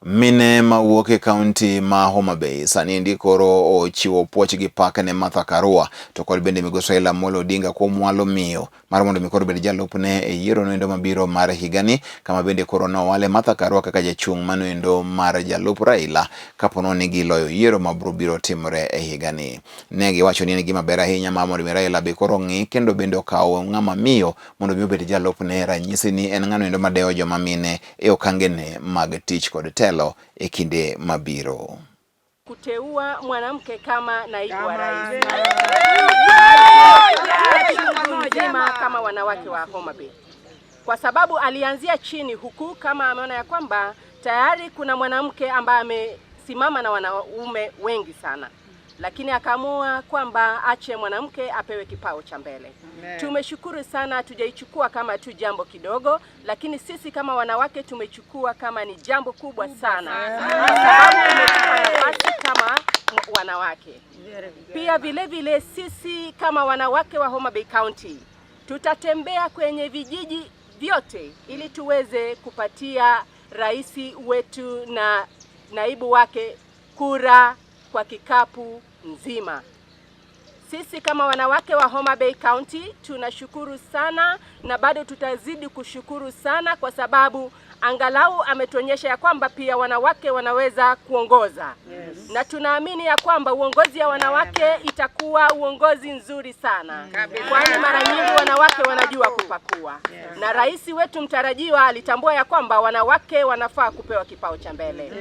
Mine mawuok e kaunti ma Homa Bay sani endi koro ochiwo puoch gi pak ne Martha Karua to kod bende migosi Raila Amolo Odinga kuom walo miyo mar mondo mi koro bed jalupne e yiero noendo mabiro mar higani, kama bende koro nowale Martha Karua kaka jachung' manoendo mar jalup Raila kapono ni giloyo yiero mabiro biro timore e higani. Ne giwacho ni en gima ber ahinya mar mondo mi Raila be koro ng'i kendo bende okaw ng'ama miyo mondo mi obed jalupne, ranyisi ni en ng'ano endo madewo joma mine e okangene mag tich kod telo e kinde mabiro. Kuteua mwanamke kama naibu wa rais nzima kama wanawake wa Homa Bay, kwa sababu alianzia chini huku, kama ameona ya kwamba tayari kuna mwanamke ambaye amesimama na wanaume wengi sana, lakini akaamua kwamba ache mwanamke apewe kipao cha mbele. Tumeshukuru sana, tujaichukua kama tu jambo kidogo, lakini sisi kama wanawake tumechukua kama ni jambo kubwa sana, kwa sababu imetupa nafasi kama wanawake. Pia vile vile sisi kama wanawake wa Homa Bay County tutatembea kwenye vijiji vyote ili tuweze kupatia rais wetu na naibu wake kura kwa kikapu nzima. Sisi kama wanawake wa Homa Bay County tunashukuru sana na bado tutazidi kushukuru sana kwa sababu angalau ametuonyesha ya kwamba pia wanawake wanaweza kuongoza. Yes. Na tunaamini ya kwamba uongozi ya wanawake itakuwa uongozi nzuri sana, kwani mara nyingi wanawake wanajua kupakua. Yes. Na rais wetu mtarajiwa alitambua ya kwamba wanawake wanafaa kupewa kipao cha mbele.